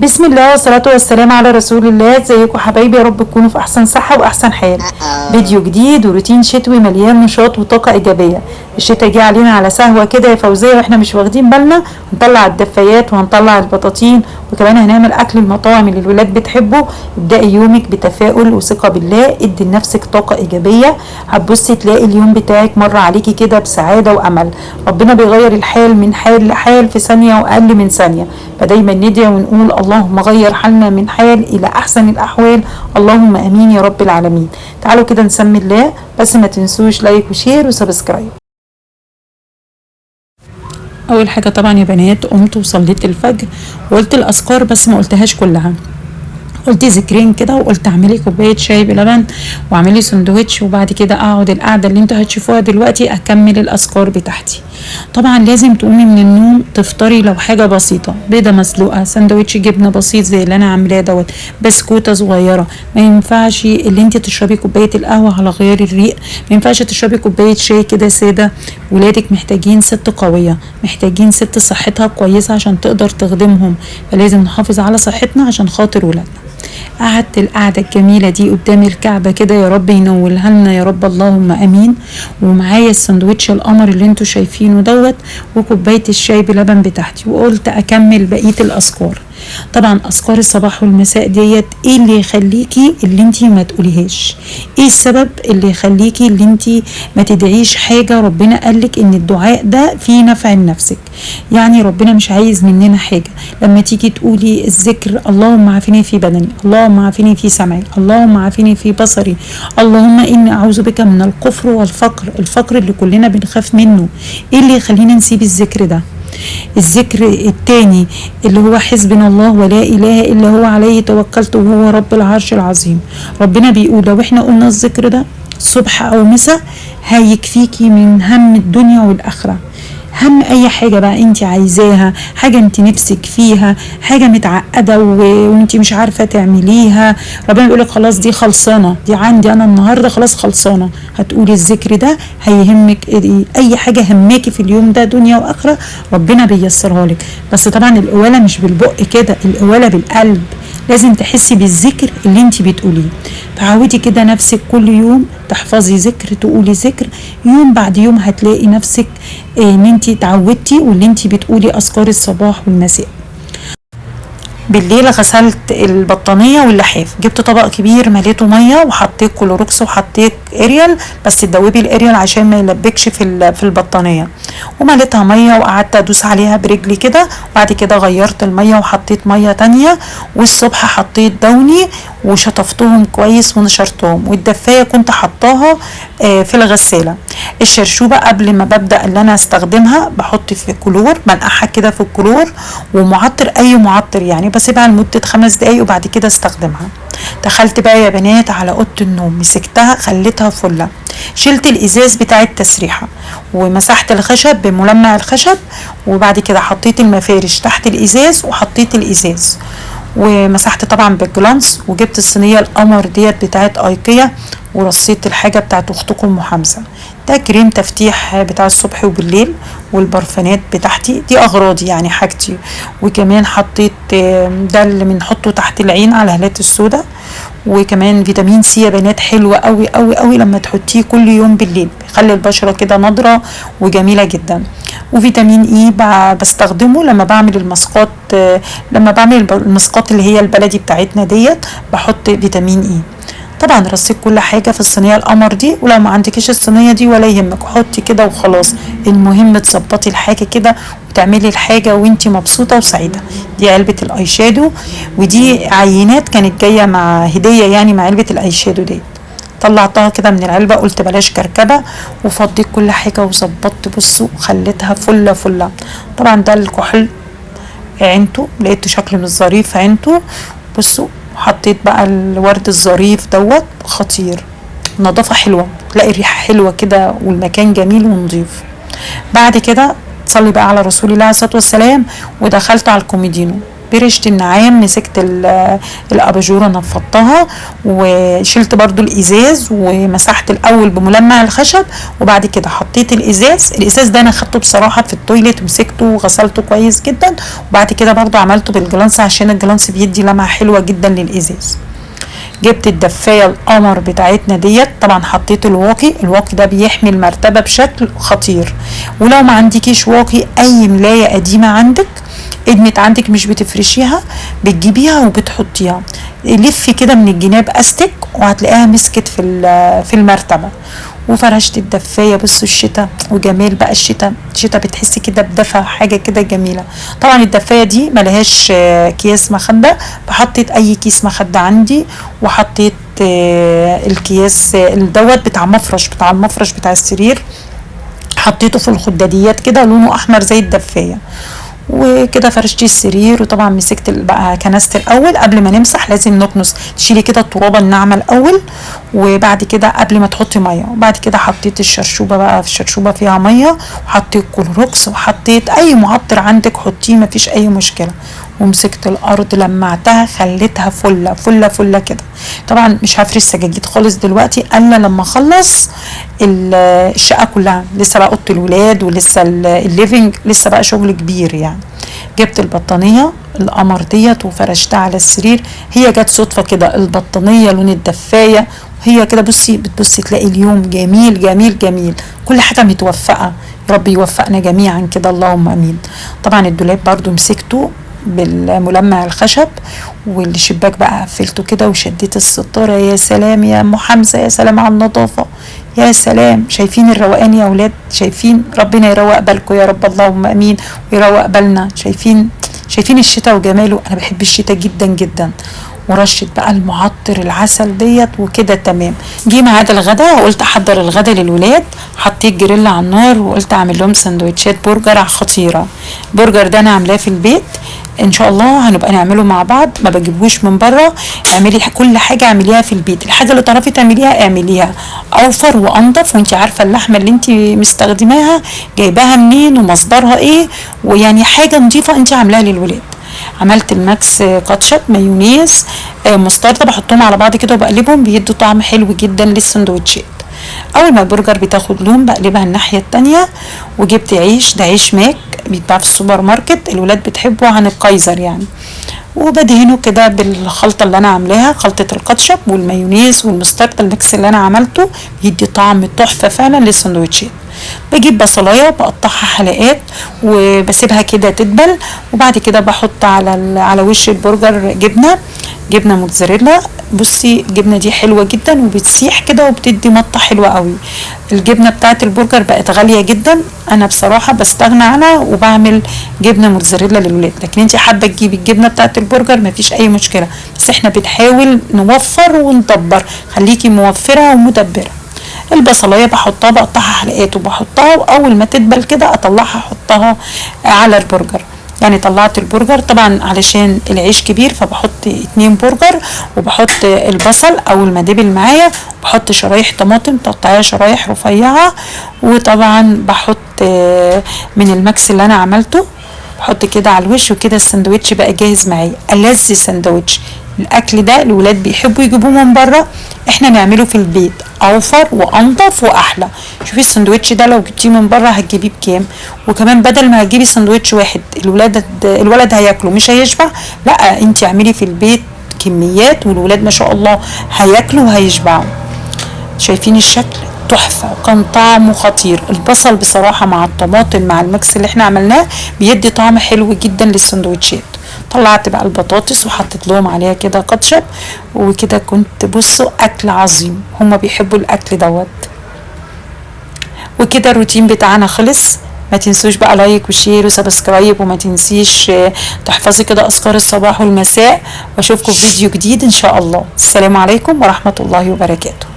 بسم الله والصلاة والسلام على رسول الله. ازيكم حبايبي؟ يا رب تكونوا في احسن صحة واحسن حال. فيديو جديد وروتين شتوي مليان نشاط وطاقة ايجابية. الشتا جه علينا على سهوة كده يا فوزية واحنا مش واخدين بالنا. هنطلع الدفايات وهنطلع البطاطين، وكمان هنعمل اكل المطاعم اللي الولاد بتحبه. ابدأي يومك بتفاؤل وثقة بالله، ادي لنفسك طاقة ايجابية، هتبصي تلاقي اليوم بتاعك مر عليكي كده بسعادة وامل. ربنا بيغير الحال من حال لحال في ثانية واقل من ثانية، فدايما ندعي ونقول اللهم غير حالنا من حال الى احسن الاحوال، اللهم امين يا رب العالمين. تعالوا كده نسمي الله، بس ما تنسوش like و share و subscribe. اول حاجة طبعا يا بنات قمت وصليت الفجر وقلت الاذكار، بس ما قلتهاش كلها، قلت ذكرين كده، وقلت اعملي كوباية شاي بلبن واعملي سندوتش، وبعد كده اقعد القعدة اللي انتوا هتشوفوها دلوقتي اكمل الاذكار بتاعتي. طبعا لازم تقومي من النوم تفطري لو حاجة بسيطة، بيضة مسلوقة، سندوتش جبنه بسيط زي اللي انا عاملاه دوت، بسكوته صغيرة. ما ينفعش اللي انت تشربي كوباية القهوة على غير الريق، ما ينفعش تشربي كوباية شاي كده ساده. ولادك محتاجين ست قوية، محتاجين ست صحتها كويسة عشان تقدر تخدمهم، فلازم نحافظ على صحتنا عشان خاطر ولادنا. قعدت القعدة الجميلة دي قدام الكعبة كده، يا رب ينولها لنا يا رب، اللهم امين. ومعايا السندوتش القمر اللي انتوا شايفينه دوت، وكوباية الشاي بلبن بتاعتي، وقلت اكمل بقية الاذكار. طبعا اذكار الصباح والمساء ديت ايه اللي يخليكي اللي انتي ما تقوليهاش؟ ايه السبب اللي يخليكي اللي انتي ما تدعيش حاجة ربنا قالك ان الدعاء ده فيه نفع لنفسك؟ يعني ربنا مش عايز مننا حاجة. لما تيجي تقولي الذكر اللهم عافني في بدني، اللهم عافني في سمعي، اللهم عافني في بصري، اللهم اني اعوذ بك من الكفر والفقر، الفقر اللي كلنا بنخاف منه، ايه اللي يخلينا نسيب الذكر ده؟ الذكر التاني اللي هو حسبنا الله ولا إله إلا هو عليه توكلت وهو رب العرش العظيم. ربنا بيقول لو احنا قلنا الذكر ده صبح أو مساء هيكفيكي من هم الدنيا والآخرة. هم اي حاجة بقى انت عايزاها، حاجة انت نفسك فيها، حاجة متعقدة وانت مش عارفة تعمليها، ربنا بيقولك خلاص دي خلصانة، دي عندي انا النهاردة خلاص خلصانة. هتقولي الذكر ده هيهمك اي حاجة هماكي في اليوم ده دنيا واخرة، ربنا بيسرها لك. بس طبعا القوالة مش بالبق كده، القوالة بالقلب، لازم تحسي بالذكر اللي انت بتقوليه. تعودي كده نفسك كل يوم تحفظي ذكر، تقولي ذكر، يوم بعد يوم هتلاقي نفسك ان انت تعودتي واللي انت بتقولي اذكار الصباح والمساء. بالليل غسلت البطانيه واللحاف، جبت طبق كبير مليته مية وحطيت كلوروكس وحطيت اريال، بس تدوبي الاريال عشان ما يلبكش في البطانيه، ومليتها مية وقعدت ادوس عليها برجلي كده. وبعد كده غيرت المية وحطيت مية تانية، والصبح حطيت دوني وشطفتهم كويس ونشرتهم. والدفايه كنت حطاها في الغسالة. الشرشوبه قبل ما ببدا اللي انا استخدمها بحط في كلور، بنقعها كده في الكلور ومعطر، اي معطر يعني، بسيبها لمدة 5 دقايق وبعد كده استخدمها. دخلت بقى يا بنات على اوضة النوم، مسكتها خليتها فله، شلت الازاز بتاع التسريحه ومسحت الخشب بملمع الخشب، وبعد كده حطيت المفارش تحت الازاز وحطيت الازاز ومسحت طبعا بالجلانس. وجبت الصينية القمر ديت بتاعت ايكيا ورصيت الحاجة بتاعت اختكم ام حمزة. ده كريم تفتيح بتاع الصبح وبالليل، والبرفانات بتاعتي دي اغراضي يعني حاجتي. وكمان حطيت ده اللي بنحطه تحت العين على الهالات السوداء. وكمان فيتامين سي يا بنات حلو قوي قوي قوي لما تحطيه كل يوم بالليل، بيخلي البشرة كده نضرة وجميلة جدا. وفيتامين اي بستخدمه لما بعمل الماسكات، لما بعمل الماسكات اللي هي البلدي بتاعتنا ديت بحط فيتامين اي. طبعا رصيت كل حاجة في الصينية القمر دي، ولو ما عندكيش الصينية دي ولا يهمك حطي كده وخلاص، المهم تظبطي الحاجة كده وتعملي الحاجة وانتي مبسوطة وسعيدة. دي علبة ال eye shadow، ودي عينات كانت جاية مع هديه يعني مع علبة ال eye shadow ديت. طلعتها كده من العلبة قلت بلاش كركبه، وفضيت كل حاجة وظبطت بصوا وخليتها فله فله. طبعا ده الكحل عينته، لقيته شكل مش ظريف عينته، بصوا حطيت بقى الورد الظريف دوت خطير، نظافة حلوة، تلاقي الريحة حلوة كده والمكان جميل ونظيف. بعد كده تصلي بقى على رسول الله عليه الصلاة والسلام، ودخلت على الكوميدينو. برشة النعام مسكت الاباجوره نفضتها، وشلت برضو الازاز ومسحت الاول بملمع الخشب، وبعد كده حطيت الازاز. الازاز ده انا خدته بصراحة في ال toilet ومسكته وغسلته كويس جدا، وبعد كده برضو عملته بالجلانس عشان الجلانس بيدي لمعة حلوة جدا للازاز. جبت الدفايه القمر بتاعتنا ديت، طبعا حطيت الواقي. الواقي ده بيحمي المرتبة بشكل خطير، ولو ما عندكيش واقي اي ملايه قديمة عندك ادمت عندك مش بتفرشيها بتجيبيها وبتحطيها، لفي كده من الجناب استك وهتلاقيها مسكت في المرتبة. وفرشت الدفايه. بصوا الشتاء وجمال بقى الشتاء، الشتاء بتحسي كده بدفى، حاجة كده جميلة. طبعا الدفايه دي ملهاش اكياس مخده، فحطيت اي كيس مخده عندي، وحطيت الكياس دوت بتاع مفرش، بتاع المفرش بتاع السرير، حطيته في الخداديات كده لونه احمر زي الدفايه. وكده فرشتي السرير. وطبعا مسكت بقى كنست الاول قبل ما نمسح لازم نكنس، تشيلي كده الترابه الناعمة الاول، وبعد كده قبل ما تحطي مية. وبعد كده حطيت الشرشوبه بقى، في الشرشوبه فيها مية، وحطيت كلوروكس، وحطيت اي معطر عندك حطيه مفيش اي مشكلة. ومسكت الارض لمعتها خليتها فله فله فله كده. طبعا مش هفرش سجاجيد خالص دلوقتي الا لما اخلص الشقة كلها، لسه بقى اوضة الولاد ولسه ال living، لسه بقى شغل كبير يعني. جبت البطانيه القمر ديت وفرشتها على السرير، هي جت صدفة كده البطانيه لون الدفايه، وهي كده بصي بتبصي تلاقي اليوم جميل جميل جميل، كل حاجة متوفقه. يا رب يوفقنا جميعا كده، اللهم امين. طبعا الدولاب برضو مسكته بالملمع الخشب، والشباك بقى قفلته كده وشديت الستارة. يا سلام يا ام حمزة، يا سلام على النظافة، يا سلام. شايفين الروقان يا اولاد؟ شايفين؟ ربنا يروق بالكم يا رب، اللهم امين، ويروق بالنا. شايفين الشتاء وجماله؟ انا بحب الشتاء جدا جدا. ورشة بقى المعطر العسل ديت وكده تمام. جه ميعاد الغدا وقلت احضر الغدا للولاد، حطيت جريلا على النار وقلت اعمل لهم سندوتشات برجر خطيرة. البرجر ده انا عاملاه في البيت، ان شاء الله هنبقى نعمله مع بعض، ما بجيبهوش من بره. اعملي كل حاجة اعمليها في البيت، الحاجة اللي تعرفي تعمليها اعمليها، اوفر وانضف، وانت عارفه اللحمة اللي انت مستخدماها جايباها منين ومصدرها ايه، ويعني حاجة نظيفة انت عاملاها للولاد. عملت ال mix كاتشب مايونيز مستردة، بحطهم على بعض كده وبقلبهم، بيدوا طعم حلو جدا للسندوتشات. اول ما البرجر بتاخد لون بقلبها الناحية التانية. وجبت عيش، ده عيش ماك بيتباع في السوبر ماركت، الولاد بتحبه عن القيزر يعني. وبدهنه كده بالخلطه اللي انا عاملاها، خلطه الكاتشب والمايونيز والمستردة، ال mix اللي انا عملته بيدي طعم تحفة فعلا للسندوتشات. بجيب بصلايه بقطعها حلقات وبسيبها كده تدبل، وبعد كده بحط على وش البرجر جبنه موتزاريلا. بصي الجبنة دي حلوة جدا وبتسيح كده وبتدي مطه حلوة قوي. الجبنة بتاعه البرجر بقت غالية جدا، انا بصراحة بستغنى عنها وبعمل جبنه موتزاريلا للولاد، لكن انت حابة تجيبي الجبنة بتاعه البرجر مفيش اي مشكلة، بس احنا بنحاول نوفر وندبر، خليكي موفره ومدبره. البصلايه بحطها بقطعها حلقات وبحطها، واول ما تدبل كده اطلعها احطها على البرجر. يعني طلعت البرجر طبعا علشان العيش كبير فبحط 2 برجر، وبحط البصل اول ما دبل معايا، وبحط شرايح طماطم تقطعيها شرايح رفيعة، وطبعا بحط من ال mix اللي انا عملته بحط كده على الوش، وكده السندوتش بقى جاهز معايا. ألذ سندوتش. الاكل ده الولاد بيحبوا يجيبوه من بره، احنا نعمله في البيت اوفر وانضف واحلى. شوفي السندوتش ده لو جبتيه من بره هتجيبيه بكام، وكمان بدل ما هتجيبي سندوتش واحد الولد هياكله مش هيشبع، لا انت اعملي في البيت كميات والولاد ما شاء الله هياكلوا وهيشبعوا. شايفين الشكل تحفة وكان طعمه خطير. البصل بصراحة مع الطماطم مع ال mix اللي احنا عملناه بيدي طعم حلو جدا للسندوتشات. طلعت بقى البطاطس وحطيت لهم عليها كده كاتشب وكده، كنت بصوا اكل عظيم، هما بيحبوا الاكل دوت. وكده الروتين بتاعنا خلص. ما تنسوش بقى like و share و subscribe، وما تنسيش تحفظي كده اذكار الصباح والمساء، واشوفكم في فيديو جديد ان شاء الله. السلام عليكم ورحمة الله وبركاته.